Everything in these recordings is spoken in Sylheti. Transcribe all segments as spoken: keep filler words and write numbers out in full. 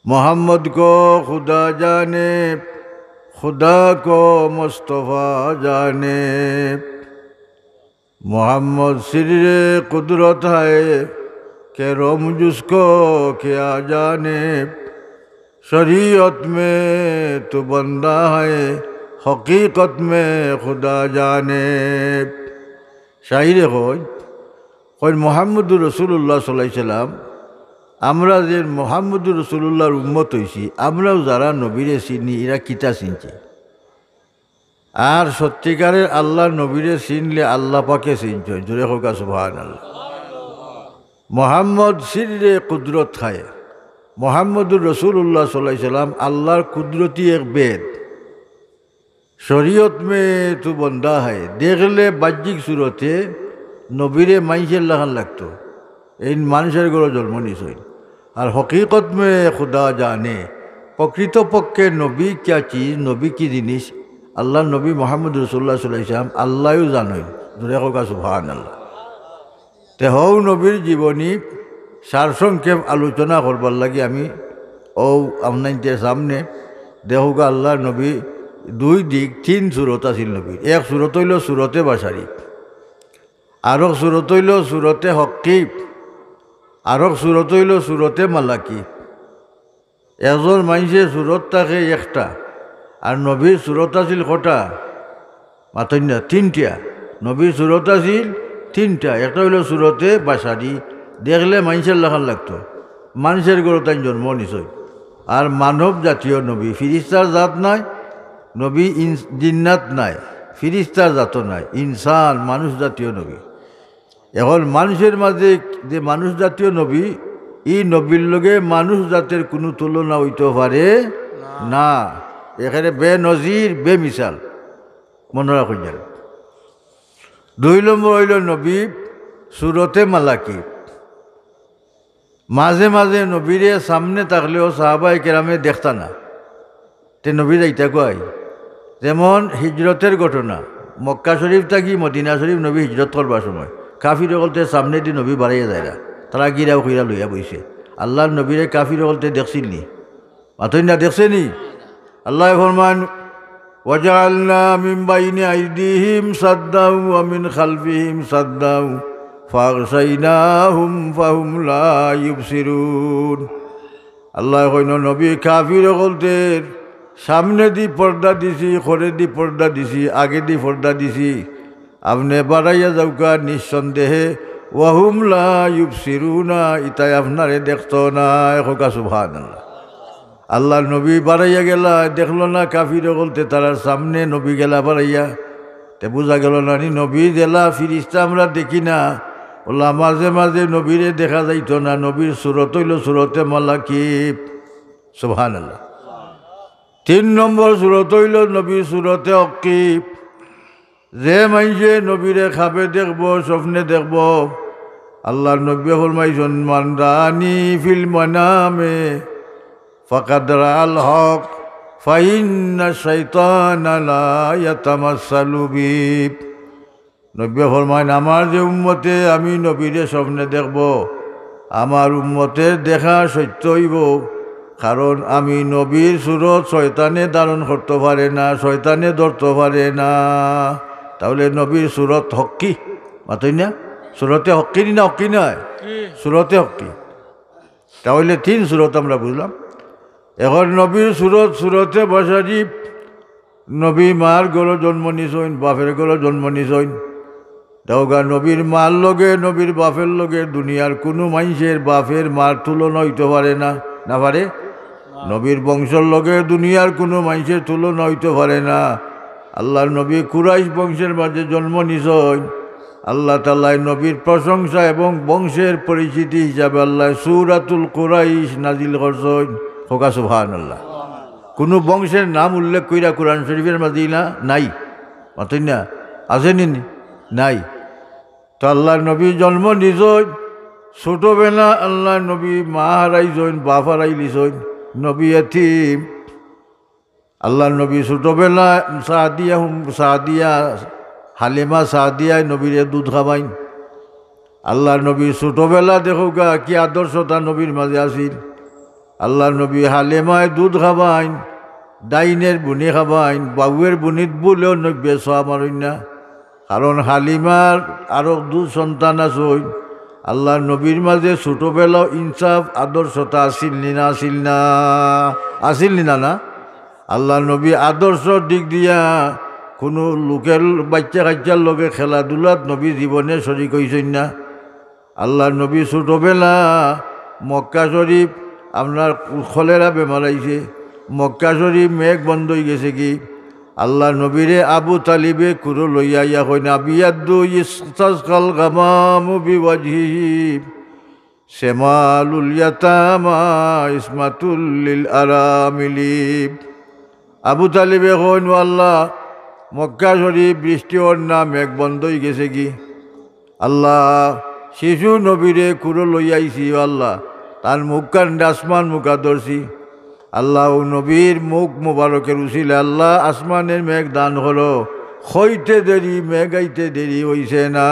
محمد کو خدا جانے، خدا کو مصطفیٰ جانے۔ محمد سرِ قدرت ہے، کرم جس کو کیا جانے۔ شریعت میں تو بندہ ہے، حقیقت میں خدا جانے۔ শাইরে coin, coin, "মুহাম্মদুর রাসূলুল্লাহ সাল্লাল্লাহু আলাইহি ওয়াসাল্লাম, আমরা যে মুহাম্মদুর রাসূলুল্লাহর উম্মত অইছি, আমরাও যারা নবীরে চিনি, ইরা কিতা চিনছে?" আর সত্যিকারের আল্লাহর নবীরে চিনলে আল্লাহ পাকে চিনছইন। জোরে কউক্কা সুবহানাল্লাহ। মোহাম্মদ সিররে কুদরত খায়। মোহাম্মদুর রাসূলুল্লাহ সাল্লাল্লাহু আলাইহি ওয়াসাল্লাম আল্লাহর কুদরতি এক বেদ। শরীয়ত মে তু বন্দা হায়। দেখলে বাহ্যিক সুরতে নবীরে মাইনষের লাখান লাগতো। এইন মানষের ঘরো জন্ম নিছইন। আর হকিকত মে খুদা জানে, প্রকৃতপক্ষে নবী কিয়া চিজ, নবী কি জিনিস, আল্লাহর নবী মুহাম্মদ রাসূলুল্লাহ সাল্লাল্লাহু আলাইহি ওয়াসাল্লাম আল্লায়ও জানইন। জোরে কউক্কা সুবহানাল্লাহ। তে হউ নবীর জীবনী সারসংক্ষেপ আলোচনা করবার লাগি আমি অউ আপনাইনতে সামনে দেখউক্কা আল্লাহর নবী দুই দিক, তিন সুরত আছিল নবীর। এক সুরত অইলো সুরতে বাশারি, আরক সুরত অইলো সুরতে হক্কি, আরক সুরত অইলো সুরতে মালাকি। একজন মাইনষে সুরত থাকে একটা, আর নবীর সুরত আছিল কটা? মাতইন না, তিনটা। নবীর সুরত আছিল তিনটা। একটা অইলো সুরতে বাশারি, দেখলে মাইনষের লাখান লাগতো, মানষের ঘরো তাইন জন্ম নিছইন। আর মানব জাতীয় নবী, ফিরিস্তার জাত নায়, নবী ইনস-, জিন্নাত নায়, ফিরিস্তার জাতও নায়, ইনসান, মানুষ জাতীয় নবী। এখন মানষের মাঝে যে মানুষ জাতীয় নবী, ই নবীর লগে মানুষ জাতের কুনু তুলনা অইতো পারে না। না। একেবারে বেনজির, বেমিসাল। মনো রাখইন যেন। দুই নম্বর অইলো নবী সুরতে মালাকি। মাঝে মাঝে নবীরে সামনে থাকলেও সাহাবায়ে কেরামে দেখতা না। তে নবী যাইতা কই? যেমন হিজরতের ঘটনা, মক্কা শরীফ থাকি মদিনা শরীফ নবী হিজরত করবার সময় কাফির অকলতে সামনেদি নবী বাড়াইয়া যায়রা, তারা ঘিরাও কইরা লইয়া বইছে। আল্লাহর নবীরে কাফির অকলতে দেখছিল নি? মাতইন না, দেখছে নি? আল্লায় ফরমাইন, "ওয়াজাআলনা মিন বাইনি আইদিহিম সাদ্দাও ওয়া মিন খালফিহিম সাদ্দাও ফাগশাইনাহুম ফাহুম লা ইউবসিরুন।" আল্লায় কইন, "নবী, কাফির অকলতের সামনেদি পর্দা দিছি, খরেদি পর্দা দিছি, আগেদি পর্দা দিছি। আপনে বাড়াইয়া যাউক্কা নিঃসন্দেহে, ওয়াহুম লা ইউবসিরুনা, ইতায় আপনারে দেখতো নায়।" কউক্কা সুবহানাল্লাহ। আল্লাহর নবী বাড়াইয়া গেলা, দেখলো না কাফির অকলতে তারার সামনে নবী গেলা বাড়াইয়া। তে বুঝা গেল না নি, নবী যেলা ফিরিস্তা আমরা দেখি না, অলা মাঝে মাঝে নবীরে দেখা যাইতো না। নবীর সুরত অইলো সুরতে মালাকি। সুবহানাল্লাহ। তিন নম্বর সুরত অইলো নবীর সুরতে হক্কি। যে মাইনষে নবীরে খাবে দেখবো, স্বপ্নে দেখবো, আল্লাহর নবী ফরমাইছইন, "মান রাআনি ফিল মানামে ফাকাদ রাআল হক, ফাইন্না শাইতানা লা ইয়াতামাসসালু বি।" নবী ফরমাইন, "আমার যে উম্মতে আমি নবীরে স্বপ্নে দেখবো, আমার উম্মতের দেখা সত্য অইবো, কারণ আমি নবীর সুরত শয়তানে ধারণ করতো পারে না, শয়তানে ধরতো পারে না।" তাইলে নবীর সুরত হক্কি, মাতইন না? সুরতে হক্কি নি না হক্কি নায়? সুরতে হক্কি। তাইলে তিন সুরত আমরা বুঝলাম। এখন নবীর সুরত, সুরতে বাশারি, নবী মার ঘরো জন্ম নিছইন, বাপের ঘরো জন্ম নিছইন। দেখউক্কা নবীর মার লগে, নবীর বাপের লগে দুনিয়ার কুনু মাইনষের বাপের মার তুলনা অইতো পারে না, না পারে? নবীর বংশর লগে দুনিয়ার কুনু মাইনষের তুলনা অইতো পারে না। আল্লাহর নবী কুরাইশ বংশের মাঝে জন্ম নিছইন। আল্লাহ তাআলায় নবীর প্রশংসা এবং বংশের পরিচিতি হিসাবে আল্লায় সূরাতুল কুরাইশ নাজিল করছইন। কউক্কা সুবহানাল্লাহ। কুনু বংশের নাম উল্লেখ কইরা কুরআন শরীফের মাঝে ইলা নাই। মাতইন না? আছে নি? নাই। তো আল্লাহর নবী জন্ম নিছইন, ছোটবেলা আল্লাহর নবী মা হারাইছইন, বাপ হারাইলিছইন, নবী এতিম। আল্লাহর নবী ছোটবেলা সাদিয়া হুম-, সাদিয়া, হালিমা সাদিয়ায় নবীরে দুধ খাবাইন। আল্লাহর নবী ছোটবেলা দেখউক্কা কি আদর্শতা নবীর মাঝে আছিল। আল্লাহর নবী হালিমায় দুধ খাবাইন, ডাইনের বুনি খাবাইন, বাউয়ের বুনিত বুলেও নবীয়ে ছোঁয়া মারইন না। কারণ হালিমার আরো দুধ সন্তান আছইন। আল্লাহর নবীর মাঝে ছোটবেলাও ইনসাফ আদর্শতা আছিল নি না, আছিল না? আছিল নি না, না? আল্লাহর নবী আদর্শর দিক দিয়া কুনু লোকের বাইচ্চা কাইচ্চার লগে খেলাধুলাত নবী জীবনে শরিক অইছইন না। আল্লাহর নবী ছোটবেলা মক্কা শরীফ আপনার কলেরা বেমার আইছে, মক্কা শরীফ মেঘ বন্ধ অইগেছে গি। আল্লাহর নবীরে আবু তালিবে কুলো লইয়া আইয়া কইন, "আবিয়াদ্দু ইস্তাসকাল গামামু বিওয়াজহিহি, সেমালুল ইয়াতামা ইসমাতুল লিল আরামিলি।" আবু তালিবে কইন, "ও আল্লাহ, মক্কা শরীফ বৃষ্টি অর না, মেঘ বন্ধ অইগেছে গি। আল্লাহ, শিশু নবীরে কুলো লইয়া আইছি, ও আল্লাহ, তান মুখখান আসমান মুখা ধরছি। আল্লাহ, অউ নবীর মুখ মুবারকের উসিলে আল্লাহ আসমানের মেঘ দান করো।" কইতে দেরি, মেঘ আইতে দেরি অইছে না।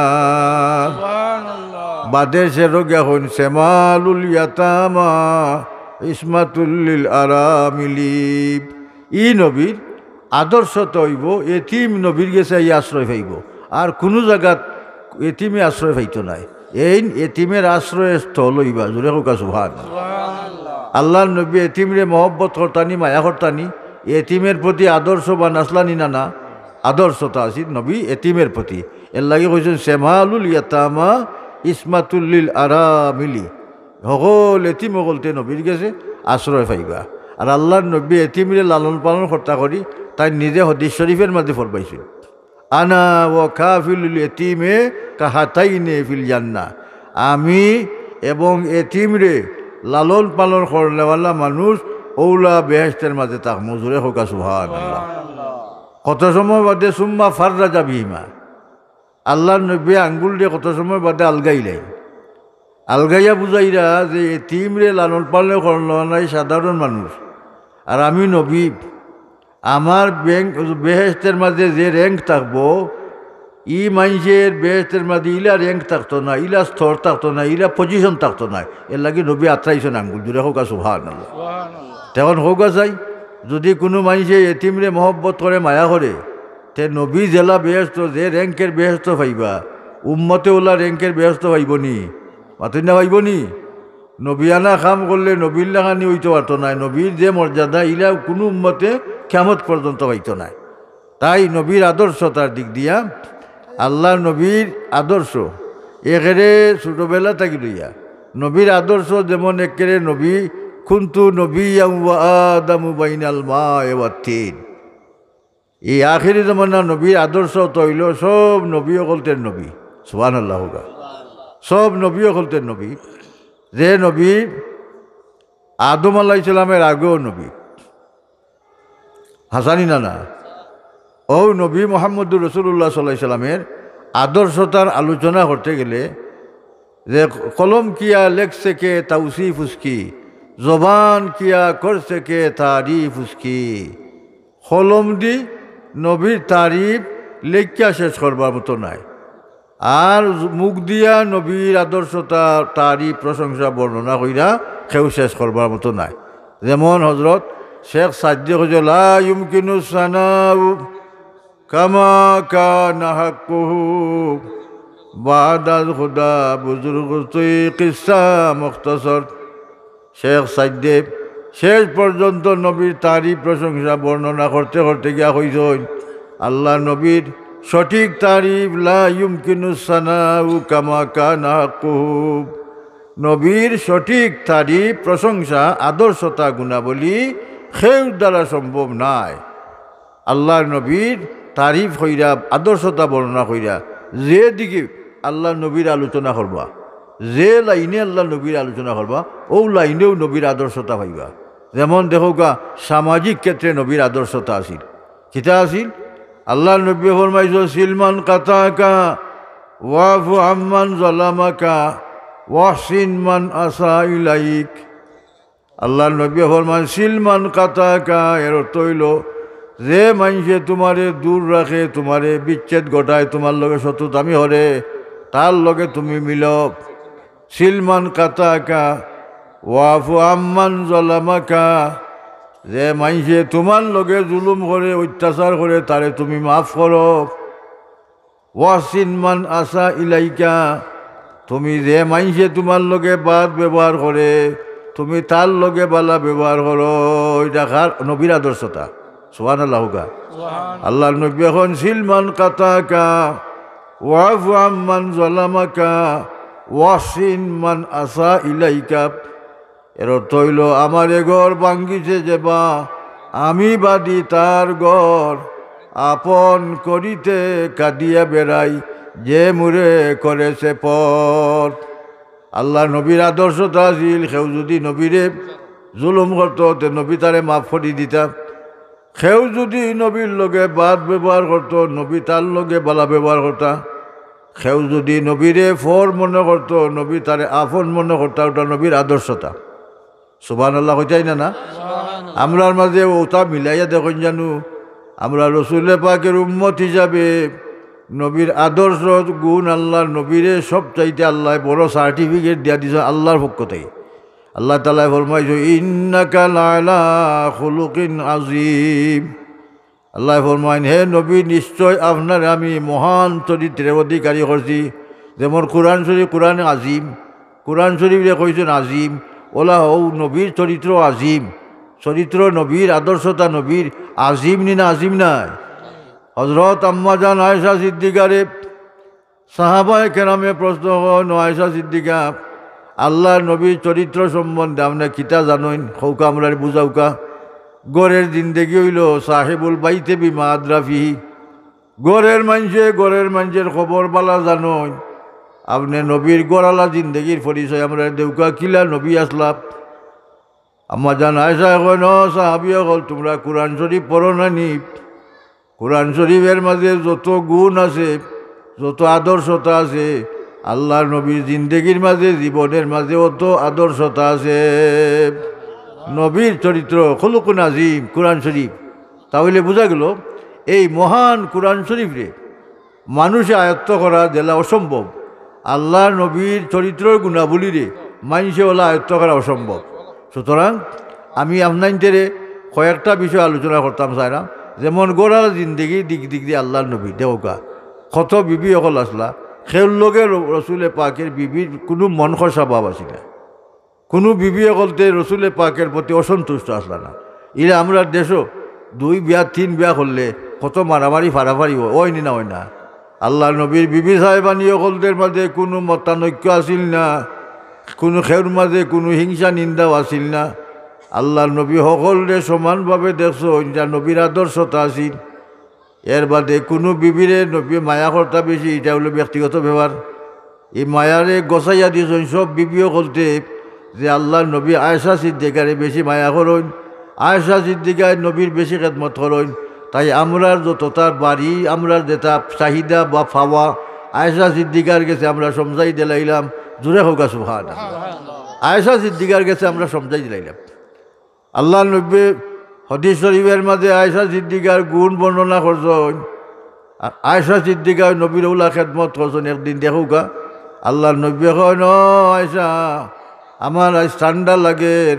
সুবহানাল্লাহ। বাদে সে রোগা কইন, "সেমালুল ইয়াতামা ইসমাতুল লিল আরামিলি।" ই নবীর আদর্শ তো অইবো, এতিম নবীর গেছে আইয়া আশ্রয় পাইবো। আর কুনু জাগাত এতিমে আশ্রয় পাইতো নায়। এইন এতিমের আশ্রয়স্থল অইবা, জোরে কউক্কা সুবহানাল্লাহ। সুবহানাল্লাহ। আল্লাহর নবী এতিমরে মহব্বত করতা নি, মায়া করতা নি, এতিমের প্রতি আদর্শবান আছলা নি না, না? আদর্শতা আছিল নবী এতিমের প্রতি। এরলাগি কইছইন, "সেমালুল ইয়াতামা ইসমাতুল লিল আরামিলি।" হকল এতিম অকলতে নবীর গেছে আশ্রয় পাইবা। আর আল্লাহর নবী এতিমরে লালন পালন করতা করি, তাইন নিজে হাদিস শরীফের মাঝে ফরমাইছইন, "আনা ওয়া কাফিলুল ইয়াতিমে কাহাতাইনে ফিল জান্নাহ।" আমি এবং এতিমরে লালন পালন করনেওয়ালা মানুষ অউলা বেহেশতের মাঝে থাকমু। জোরে কউক্কা সুবহানাল্লাহ। কত সময় বাদে সুম্মা ফাররাজা বিহিমা, আল্লাহর নবীয়ে আঙ্গুল দিয়া কত সময় বাদে আলগাইলাইন। আলগাইয়া বুঝাইরা যে এতিমরে লালন পালন করনেওয়ালা সাধারণ মানুষ, আর আমি নবী, আমার বেহেশতের মাঝে যে rank থাকবো, ই মাইনষের বেহেশতের মাঝে ইলা rank থাকতো না, ইলা স্তর থাকতো না, ইলা position থাকতো না। এরলাগি নবী আতরাইছইন আঙ্গুল, জোরে কউক্কা সুবহানাল্লাহ। সুবহানাল্লাহ। তখন কউক্কা চাই, যুদি কুনু মাইনষে এতিমরে মহব্বত করে, মায়া করে, তে নবী যেলা বেহেশত, যে rank-এর বেহেশত পাইবা, উম্মতে অউলা rank-এর বেহেশত পাইবো নি? মাতইন না, পাইবো নি? নবিয়ানা কাম করলে নবীর লাখানি অইতো পারতো নায়। নবীর যে মর্যাদা, ইলা কুনু উম্মতে কিয়ামত পর্যন্ত পাইতো নায়। তাই নবীর আদর্শতার দিক দিয়া, আল্লাহর নবীর আদর্শ একেরে ছোটবেলা থাকি লইয়া নবীর আদর্শ যেমন একেরে নবী, "কুনতু নবিয়্যান ওয়া আদামু বাইনাল মায়ে ওয়াত তিন।" ই আখেরি জমানা নবীর আদর্শ তো অইলো সব নবী অকলতের নবী। সুবহানাল্লাহ কউক্কা। সব নবী অকলতের নবী। যে নবী আদম আলাইহিস সালামের আগেও নবী। হাছা নি না, না? অউ নবী মুহাম্মদুর রাসূলুল্লাহ সাল্লাল্লাহু আলাইহি সাল্লামের আদর্শতার আলোচনা করতে গেলে যে কলম কিয়া লেখছে কে তাওসিফ উসকি, জবান কিয়া করছে কে তারিফ উসকি। কলম দি নবীর তারিফ লেখিয়া শেষ করবার মতো নায়। আর মুখ দিয়া নবীর আদর্শতা, তারিফ, প্রশংসা, বর্ণনা কইরা কেউ শেষ করবার মতো নায়। যেমন হযরত শেখ সাদী কইছে, "লা ইউমকিনু সানাউ কামা কানা হাক্কুহু, বাদ আজ খুদা বুজুর্গ তুই কিসসা মুখতাসর।" শেখ সাদী শেষ পর্যন্ত নবীর তারিফ প্রশংসা বর্ণনা করতে করতে গিয়া কইছইন, আল্লাহর নবীর সঠিক তারিফ, লা ইউমকিনু সানাউ কামা কানা হাক্কুহু। নবীর সঠিক তারিফ, প্রশংসা, আদর্শতা, গুণাবলী কেউর দ্বারা সম্ভব নায়। আল্লাহর নবীর তারিফ কইরা, আদর্শতা বর্ণনা কইরা, যে দিকে আল্লাহর নবীর আলোচনা করবা, যে লাইনে আল্লাহর নবীর আলোচনা করবা, অউ লাইনেউ নবীর আদর্শতা পাইবা। যেমন দেখউক্কা, সামাজিক ক্ষেত্রে নবীর আদর্শতা আছিল। কিতা আছিল? আল্লাহর নবীয়ে ফরমাইছইন, "সিল মান কাতাকা, ওয়াফু আম্মান জালামাকা, ওয়াহসিন মান আসা ইলাইক।" আল্লাহর নবীয়ে ফরমাইন, "সিল মান কাতাকা", এর অর্থ অইলো, যে মাইনষে তুমারে দূর রাখে, তুমারে বিচ্ছেদ ঘটায়, তুমার লগে শত্রুতামি করে, তার লগে তুমি মিলো। "সিল মান কাতাকা, ওয়াফু আম্মান জালামাকা, যে মানষে তুমার লগে জুলুম করে, অত্যাচার করে, তারে তুমি মাফ করো। ওয়াহসিন মান আসা ইলাইকা, তুমি যে মানষে তুমার লগে বাদ ব্যবহার করে, তুমি তার লগে বালা ব্যবহার করো। ইটা কার? নবীর আদর্শতা। সুবহানাল্লাহ কউক্কা। আল্লাহর নবীয়ে কইন, সিল মান কাতাকা, ওয়াফু আম্মান জালামাকা, ওয়াহসিন মান আসা ইলাইকা। এর অর্থ অইলো, আমারে ঘর ভাঙ্গিছে যেবা, আমি বাদী তার ঘর, আপন করিতে কাঁদিয়া বেড়াই, যে মোরে করেছে পর। আল্লাহর নবীর আদর্শতা আছিল, কেউ যুদি নবীরে জুলুম করতো, তে নবী তারে মাফ করি দিতা। কেউ যুদি নবীর লগে বাদ ব্যবহার করতো, নবী তার লগে বালা ব্যবহার করতা। কেউ যুদি নবীরে পর মনে করতো, নবী তারে আপন মনে করতা, ওটা নবীর আদর্শতা। সুবহানাল্লাহ কইতায় না, না? আমরার মাঝে ওটা মিলাইয়া দেখইন জানু, আমরা রসুলে পাকের উম্মত হিসাবে নবীর আদর্শ গুণ, আল্লাহর নবীরে সব চাইতে আল্লায় বড় certificate দিয়া দিছে আল্লাহর পক্ষ থাকি। আল্লাহ তাআলায় ফরমাইছে, "ইন্নাকা লাআলা খুলুকিন আযীম।" আল্লায় ফরমাইন, "হে নবী, নিশ্চয় আপনারে আমি মহান চরিত্রের অধিকারী করছি।" যেমন কোরআন শরীফ, কোরআন আজিম, কোরআন শরীফরে কইছইন আজিম, ওলা হউ নবীর চরিত্র আজিম, চরিত্র নবীর, আদর্শতা নবীর, আজিম নি না আজিম নায়? হযরত আম্মাজান আয়েশা সিদ্দিকারে সাহাবায়ে কেরামে প্রশ্ন করইন, "ও আয়েশা সিদ্দিকা, আল্লাহর নবীর চরিত্র সম্বন্ধে আপনে কিতা জানইন? কউক্কা, আমরারে বুঝাউক্কা।" ঘরের জিন্দেগি অইলো সাহেবুল বাইতে বিমা আদরা ফিহি। ঘরের মানষে, ঘরের মানষের খবর বালা জানইন। আপনে নবীর ঘরআলা জিন্দেগির পরিচয় আমরারে দেউক্কা, কিলা নবী আছলা? আম্মাজান আয়েশায় কইন, "ও সাহাবী অকল, তুমরা কোরআন শরীফ পড়ো না নি? কোরআন শরীফের মাঝে যত গুণ আছে, যত আদর্শতা আছে, আল্লাহর নবীর জিন্দেগির মাঝে, জীবনের মাঝে অত আদর্শতা আছে।" নবীর চরিত্র, খুলুকুন আজিম, কোরআন শরীফ। তা অইলে বুঝা গেল, এই মহান কোরআন শরীফরে মানষে আয়ত্ত করা যেলা অসম্ভব, আল্লাহর নবীর চরিত্রর গুণাবলীরে মানষে ওলা আয়ত্ত করা অসম্ভব। সুতরাং আমি আপনাইন্তরে কয়েকটা বিষয় আলোচনা করতাম চাইরাম, যেমন ঘরআলা জিন্দেগি দিক দিক দি আল্লাহর নবী দেউক্কা, কত বিবি অকল আছলা, কেউর লগে র-, রসুলে পাকের বিবির কুনু মন কষা ভাব আছিল না। কুনু বিবি অকলতে রসুলে পাকের প্রতি অসন্তুষ্ট আছলা না। ইলা আমরার দেশো দুই বিয়া, তিন বিয়া করলে কত মারামারি ফাড়াফাড়ি অয়, অয় নি না অয় না? আল্লাহর নবীর বিবি সাহেবানি অকলতের মাঝে কুনু মতানৈক্য আছিল না, কুনু কেউর মাঝে কুনু হিংসা নিন্দাও আছিল না। আল্লাহর নবী হকলরে সমানভাবে দেখছইন, ইটা নবীর আদর্শতা আছিল। এর বাদে কুনু বিবিরে নবী মায়া করতা বেশি, ইটা অইলো ব্যক্তিগত ব্যাপার। ই মায়ারে গছাইয়া দিছইন সব বিবি অকলতে, যে আল্লাহর নবী আয়েশা সিদ্দিকারে বেশি মায়া করইন, আয়েশা সিদ্দিকায় নবীর বেশি খেদমত করইন। তাই আমরার যততা বাড়ি, আমরার যেতা চাহিদা বা পাওয়া, আয়েশা সিদ্দিকার গেছে আমরা সমজাই দিলাইলাম। জুরে কউক্কা সুবহান। আয়েশা সিদ্দিকার গেছে আমরা সমজাই দিলাইলাম। আল্লাহর নবী হাদিস শরীফের মাঝে আয়েশা সিদ্দিকার গুণ বর্ণনা করছইন। আর আয়েশা সিদ্দিকায় নবীর ওলা খেদমত করছইন। একদিন দেখউক্কা, আল্লাহর নবী কইন, "ও আয়েশা, আমার আইজ ঠান্ডা লাগের,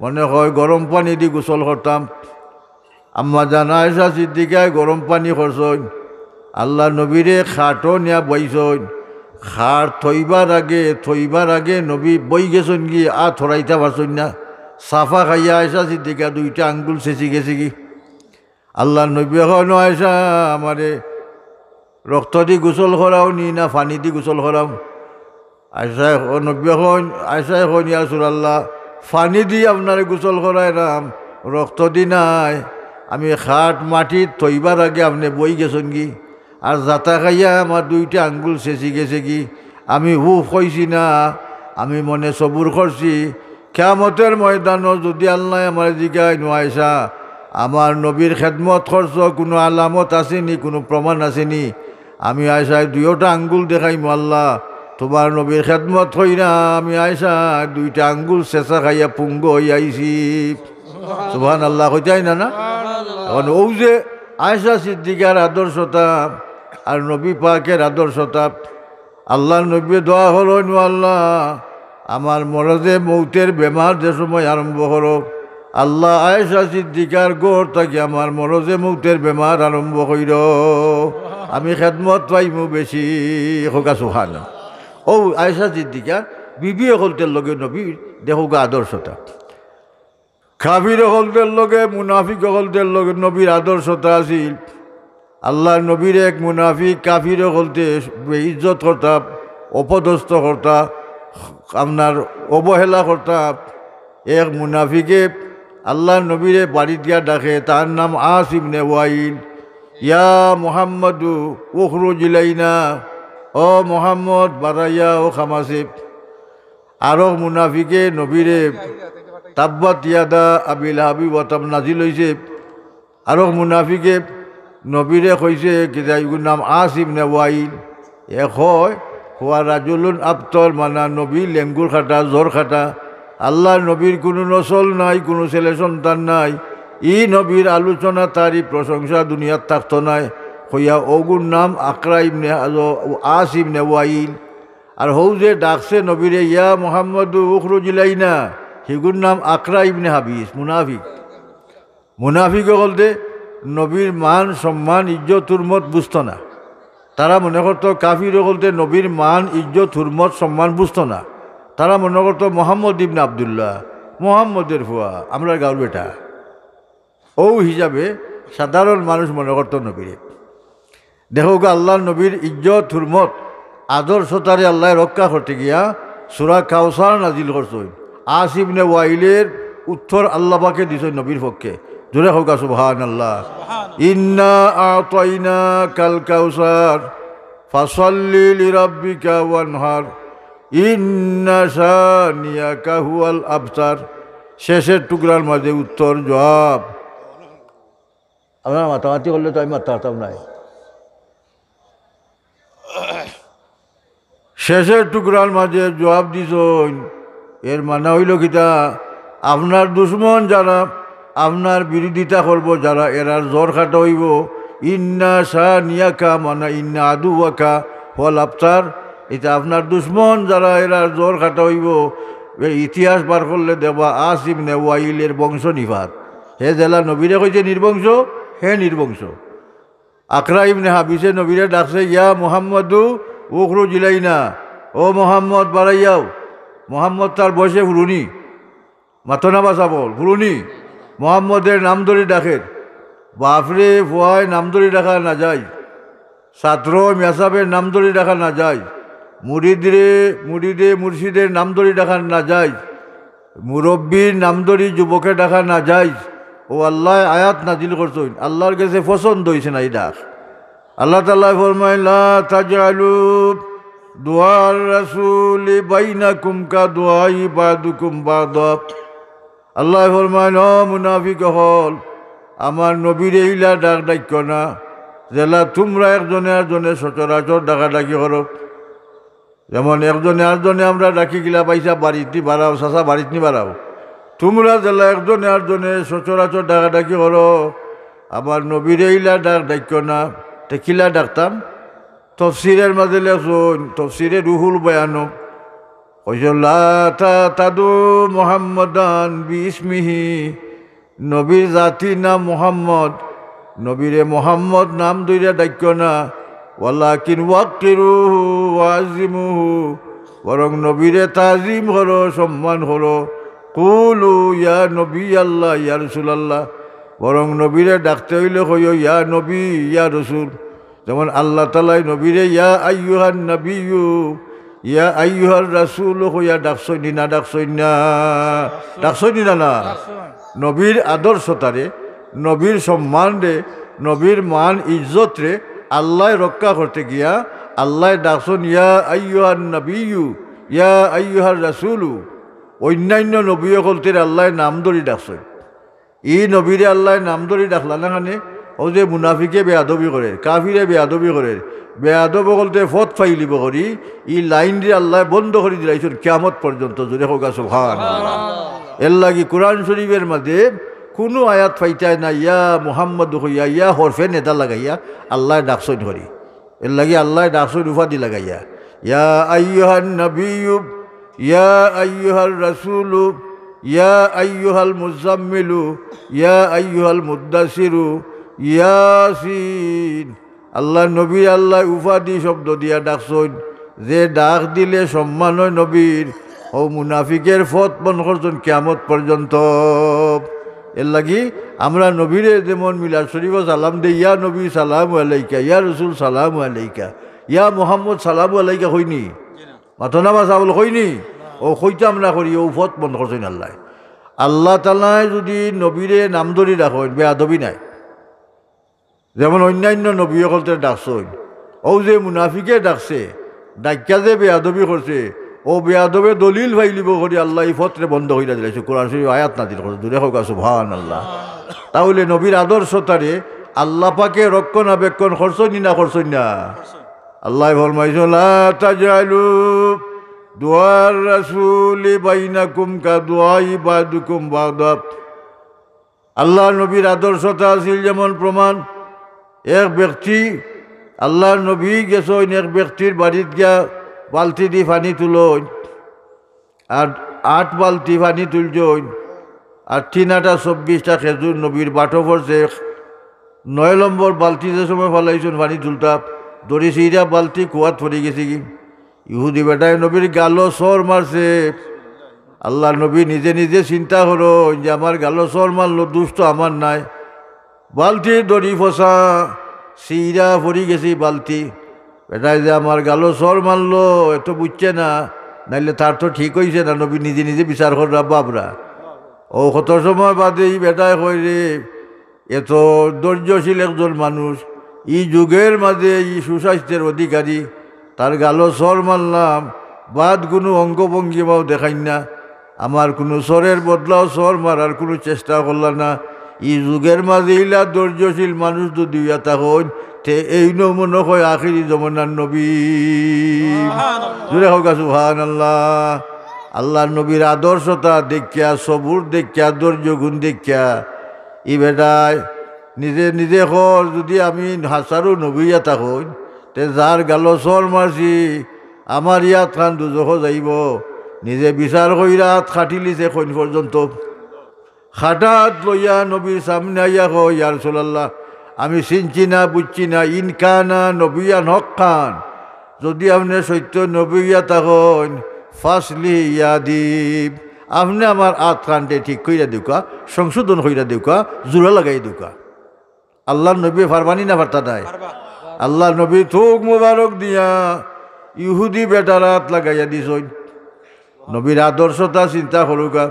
মনে কয় গরম পানি দি গোসল করতাম।" আম্মাজান আয়েশা সিদ্দিকায় গরম পানি করছইন, আল্লাহর নবীরে খাটো নিয়া বইছইন। খাট থইবার আগে, থইবার আগে নবী বই গেছইন গি, আত হরাইতা পারছইন না। চাফা খাইয়া আয়েশা সিদ্দিকা দুইটা আঙ্গুল ছেঁচি গেছে গি। আল্লাহর নবী কইন, "আয়েশা, আমারে রক্ত দি গোসল করাও নি না পানি দি গোসল করাও?" আয়েশায় ক-, নবী কইন, আয়েশায় কইন, "ইয়া রাসূলুল্লাহ, পানি দি আপনারে গোসল করাইরাম, রক্ত দি নায়। আমি খাট মাটিত থইবার আগে আপনে বই গেছইন গি, আর যাতা খাইয়া আমার দুইটা আঙ্গুল ছেঁচি গেছে গি। আমি উফ কইছি না, আমি মনে সবুর করছি। কিয়ামতের ময়দানো যুদি আল্লায় আমারে জিগাইন, 'ও আয়েশা, আমার নবীর খেদমত করছো, কুনু আলামত আছে নি, কুনু প্রমাণ আছে নি?' আমি আয়েশায় দুইওটা আঙ্গুল দেখাইমু, 'আল্লাহ, তুমার নবীর খেদমত কইরা আমি আয়েশায় দুইটা আঙ্গুল ছেঁচা খাইয়া পুঙ্গ অইয়া আইছি।'" সুবহানাল্লাহ কইতায় না, না? এখন অউ যে আয়েশা সিদ্দিকার আদর্শতা আর নবী পাকের আদর্শতা, আল্লাহর নবীয়ে দোয়া করইন, "ও আল্লাহ, আমার মরজে মৌতের বেমার যে সময় আরম্ভ করো, আল্লাহ আয়েশা সিদ্দিকার ঘর থাকি আমার মরজে মৌতের বেমার আরম্ভ কইরো। আমি খেদমত পাইমু বেশি। কউক্কা সুবহানাল্লাহ। অউ আয়েশা সিদ্দিকার বিবি অকলতের লগে নবীর দেখউক্কা আদর্শতা। কাফির অকলতের লগে, মুনাফিক অকলতের লগে নবীর আদর্শতা আছিল। আল্লাহর নবীরে এক মুনাফিক কাফির অকলতে বেইজ্জত করতা, অপদস্থ করতা, আপনার অবহেলা করতা। এক মুনাফিকে আল্লাহর নবীরে বাড়িত গিয়া ডাকে, তার নাম আস ইবনে ওয়াইল। "ইয়া মুহাম্মাদু উখরুজ ইলাইনা, ও মোহাম্মদ, বারাইয়া ও খামাসে।" আরক মুনাফিকে নবীরে তাব্বাত ইয়াদা আবি লাহাবি ওয়া তাব নাজিল অইছে। আরক মুনাফিকে নবীরে কইছে, কিতা ইগুর নাম আস ইবনে ওয়াইল। এ কয়, "হুয়া রাজুলুন আবতর", মানা নবী লেঙ্গুর কাটা, জ্বর কাটা। আল্লাহর নবীর কুনু নসল নাই, কুনু ছেলে সন্তান নাই। ই নবীর আলোচনা, তারিফ, প্রশংসা দুনিয়াত থাকতো নায়। কইয়া অগুর নাম আকরা ইবনে আজ-, আস ইবনে ওয়াইল। আর হউ যে ডাকছে নবীরে, "ইয়া মুহাম্মাদু উখরুজ ইলাইনা", হিগুর নাম আকরা ইবনে হাবিস, মুনাফিক। মুনাফিক অকলতে নবীর মান, সম্মান, ইজ্জত, হুরমত বুঝতো না। তারা মনে করতো কাফির অকলতে নবীর মান, ইজ্জত, হুরমত, সম্মান বুঝতো না। তারা মনে করতো মোহাম্মদ ইবনে আব্দুল্লাহ, মোহাম্মদের ফুয়া, আমরার গাঁওর বেটা। অউ হিসাবে সাধারণ মানুষ মনে করতো নবীরে। দেখউক্কা, আল্লাহর নবীর ইজ্জত, হুরমত, আদর্শতারে আল্লায় রক্ষা করতে গিয়া সূরা কাউসার নাজিল করছইন। আস ইবনে ওয়াইলের উত্তর আল্লাহ পাকে দিছইন নবীর পক্ষে। জোরে কউক্কা সুবহানাল্লাহ। "ইন্না আ'তাইনাকাল কাউসার, ফাসাল্লি লিরাব্বিকা ওয়ানহার, ইন্না শানিয়াকা হুয়াল আবতার।" শেষের টুকরার মাঝে উত্তর জবাব। আপনারা মাতামাতি করলে তো আমি মাততাম পারতাম নায়। শেষের টুকরার মাঝে জবাব দিছইন, এর মানে অইলো কিতা? আপনার দুশমন যারা, আপনার বিরোধিতা করবো যারা, এরার জ্বর কাটা অইবো। ইন্না শানিয়াকা, মানে ইন্না আদুওয়াকা হুয়াল আবতার, ইটা আপনার দুশমন যারা, এরার জ্বর কাটা অইবো। এই ইতিহাস বার করলে দেখবা আস ইবনে ওয়াইলের বংশ নিপাত। হে যেলা নবীরে কইছে নির্বংশ, হে নির্বংশ। আকরা ইবনে হাবিসে নবীরে ডাকছে, "ইয়া মুহাম্মাদু উখরুজ ইলাইনা, ও মোহাম্মদ বারাইয়াও।" মোহাম্মদ তার বয়সে ফুরুনি, মাতো না বা ছাবল, ফুরুনি। মোহাম্মদের নাম ধরি ডাকের। বাফরে ফুয়ায় নাম ধরি ডাকা নাযায়। ছাত্র মিয়াসাবের নাম ধরি ডাকা নাযায়। মুরিদরে, মুরিদে মুর্শিদের নাম ধরি ডাকা নাযায়। মুরব্বির নাম ধরি যুবকে ডাকা নাযায়। অউ আল্লায় আয়াত নাজিল করছইন, আল্লাহর গেছে পছন্দ অইছে না ই ডাক। আল্লাহ তাআলায় ফরমাইন, "লা তাজআলু দুআর রাসূলি বাইনাকুম কা দুআই বাদুকুম বাদা।" আল্লায় ফরমাইন, "ও মুনাফিক অকল, আমার নবীরে ইলা ডাক ডাকিও না, যেলা তুমরা একজনে আরজনে সচরাচর ডাকাডাকি করো।" যেমন একজনে আরজনে আমরা ডাকি কিলা, "ভাইসাব বাড়িত নি বারাও, চাচা বাড়িত নি বারাও।" তুমরা যেলা একজনে আরজনে সচরাচর ডাকাডাকি করো, আমার নবীরে ইলা ডাক ডাকিও না। তে কিলা ডাকতাম? তফসিরের মাঝে লেখছইন, তফসিরে রুহুল বয়ানো কইছইন, "লা তাতাদু মুহাম্মাদান বিইসমিহি।" নবীর জাতি নাম মুহাম্মদ, নবীরে মুহাম্মদ নাম ধইরা ডাকিও না। "ওয়ালাকিন ওয়াক্কিরুহু ওয়াজিমুহু", বরং নবীরে তাজিম করো, সম্মান করো। "কুলু ইয়া নবী আল্লাহ, ইয়া রাসূল আল্লাহ", বরং নবীরে ডাকতে অইলে কইও, "ইয়া নবী, ইয়া রাসূল।" যেমন আল্লাহ তাআলায় নবীরে ইয়া আইয়ুহান নাবিয়্যু, ইয়া আইয়ুহার রাসূল কইয়া ডাকছইন নি না, ডাকছইন না? ডাকছইন নি না, না? নবীর আদর্শতারে, নবীর সম্মানরে, নবীর মান ইজ্জতরে আল্লায় রক্ষা করতে গিয়া আল্লায় ডাকছইন ইয়া আইয়ুহান নাবিয়্যু, ইয়া আইয়ুহার রাসূলু। অইন্যান্য নবী অকলতেরে আল্লায় নাম ধরি ডাকছইন। ই নবীরে আল্লায় নাম ধরি ডাকলা না কেনে? অউ যে মুনাফিকে বেয়াদবি করের, কাফিরে বেয়াদবি করের, বেয়াদব অকলতে পথ পাইলিবো করি, ই লাইনরে আল্লায় বন্ধ করি দিলাইছইন কিয়ামত পর্যন্ত। জোরে কউক্কা সুবহানাল্লাহ। এরলাগি কুরআন শরীফের মাঝে কুনু আয়াত পাইতায় না ইয়া মুহাম্মদ কইয়া, ইয়া হরফে নেদা লাগাইয়া আল্লায় ডাকছইন করি। এরলাগি আল্লায় ডাকছইন উপাধি লাগাইয়া, "ইয়া আইয়ুহান নাবিয়্যু, ইয়া আইয়ুহার রাসূলু, ইয়া আইয়ুহাল মুজাম্মিলু, ইয়া আইয়ুহাল মুদ্দাসিরু, ইয়াসিন। আল্লার নবীরে আল্লায় উপাধি শব্দ দিয়া ডাকছইন, যে ডাক দিলে সম্মান অয় নবীর, অউ মুনাফিকের পথ বন্ধ করছইন কিয়ামত পর্যন্ত। এরলাগি আমরা নবীরে যেমন মিলাদ শরীফো সালাম দেই, "ইয়া নবী সালামু আলাইকা, ইয়া রাসূল সালামু আলাইকা, ইয়া মুহাম্মদ সালামু আলাইকা" কইনি? মাতো না বা সাবল কইনি? অউ কইতাম না করি, অউ পথ বন্ধ করছইন আল্লায়। আল্লা তাআলায় যুদি নবীরে নাম ধরি ডাকইন, বেয়াদবি নায়? যেমন অইন্যাইন্য নবী অকলরে ডাকছইন, অউ যে মুনাফিকে ডাকছে, ডাকিয়া যে বেয়াদবি করছে, অউ বেয়াদবে দলিল পাইলিবো করি আল্লায় ই পথরে বন্ধ করিয়া দিলাইছে। কোরআন শরীফ আয়াত নাজিল করছে, জুরে কউক্কা সুবহানাল্লাহ। তাইলে নবীর আদর্শতারে আল্লা পাকে রক্ষণাবেক্ষণ করছইন নি না করছইন না? আল্লায় ফরমাইছইন, "লা তাজআলু দুআর রাসূলি বাইনাকুম কাদুআই বাদুকুম বাদা।" আল্লার নবীর আদর্শতা আছিল যেমন প্রমাণ, এক ব্যক্তি, আল্লার নবী গেছইন এক ব্যক্তির বাড়িত গিয়া বালতি দি পানি তুলইন, আর আট বালতি পানি তুলছইন, আর তিন আটা চব্বিশটা খেজুর নবীর বাটো পড়ছে। নয় নম্বর বালতি যে সময় ফালাইছইন পানি তুলতা, দড়ি ছিড়া বালতি কুয়াত পড়ি গেছেগি। ইহুদি বেটায় নবীর গালো চড় মারছে। আল্লার নবী নিজে নিজে চিন্তা করইন যে, "আমার গালো চড় মারলো, দুষ তো আমার নায়।" বালতির দড়ি ফসা, ছিড়া পড়ি গেছে বালতি। বেটায় যে আমার গালো চড় মারলো, এ তো বুঝছে না, নাইলে তার তো ঠিক অইছে না। নবী নিজে নিজে বিচার কররা বাবরা। অউ কত সময় বাদে ই বেটায় কয়, "রে, এত ধৈর্যশীল একজন মানুষ, ই যুগের মাঝে ই সুস্বাস্থ্যের অধিকারী, তার গালো চড় মারলাম, বাদ কুনু অঙ্গভঙ্গিমাও দেখাইন না, আমার কুনু চড়ের বদলাও চড় মারার কুনু চেষ্টা করলা না। ই যুগের মাঝে ইলা ধৈর্যশীল মানুষ যুদি অইয়া থাকইন, তে এইনউ মনো কয় আখিরি জমানার নবী।" জুরে কউক্কা সুবহানাল্লাহ। আল্লার নবীর আদর্শতা দেখিয়া, সবুর দেখিয়া, ধৈর্য গুণ দেখিয়া, ই বেটায় নিজে নিজে কর, যুদি আমি হাছাউ নবী অইয়া থাকইন, তে যার গালো চড় মারছি, আমার ই আতখান দুজখো যাইবো। নিজে বিচার কইরা আত কাটিলিছে কইন পর্যন্ত। কাটা আত লইয়া নবীর সামনে আইয়া কয়, "ইয়া রাসূলুল্লাহ, আমি চিনছি না, বুঝছি না, ইন কানা নবিয়ান হক্কান, যুদি আপনে সত্য নবী অইয়া থাকইন, ফাসলিহি ইয়াদি, আপনে আমার আতখানরে ঠিক কইরা দেউক্কা, সংশোধন কইরা দেউক্কা, জুড়া লাগাই দেউক্কা।" আল্লার নবীয়ে পারবা নি না পারতা নায়? পারবা। আল্লার নবী থুক মুবারক দিয়া ইহুদি বেটার আত লাগাইয়া দিছইন। নবীর আদর্শতা চিন্তা করউক্কা।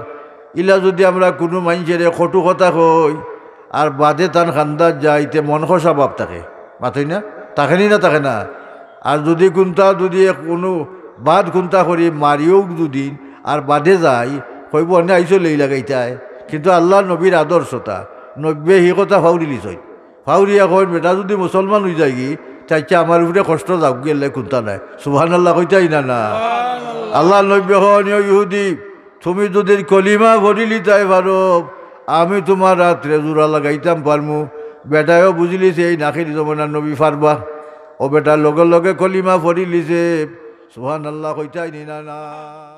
ইলা যুদি আমরা কুনু মাইনষরে কটু কথা কই, আর বাদে তান কান্দাত যাই, তে মন কষা ভাব থাকে। মাতইন না? থাকে নি না থাকে না? আর যুদি কুনতা, যুদি কুনু বাদ কুনতা করি মারিও যুদি, আর বাদে যাই, কইবো, "অনে আইছো লেই লাগাইতায়।" কিন্তু আল্লার নবীর আদর্শতা, নবীয়ে হি কথা ফাউরিলিছইন। ফাউরিয়া কইন, "বেটা যুদি মুসলমান অইযায়গি, তে আইচ্ছা আমার উপরে কষ্ট যাউক গেলে কুনতা নাই।" সুবহানাল্লাহ কইতায় নি না? আল্লার নবীয়ে কইন, "ও ইহুদি, তুমি যুদি কলিমা ফড়িলিতায় পারো, আমি তুমার আতরে জুড়া লাগাইতাম পারমু।" বেটায়ও বুঝিলিছে এইন আখিরি জমানার নবী পারবা। অউ বেটা লগে লগে কলিমা ফড়িলিছে। সুবহানাল্লাহ কইতায় নি না?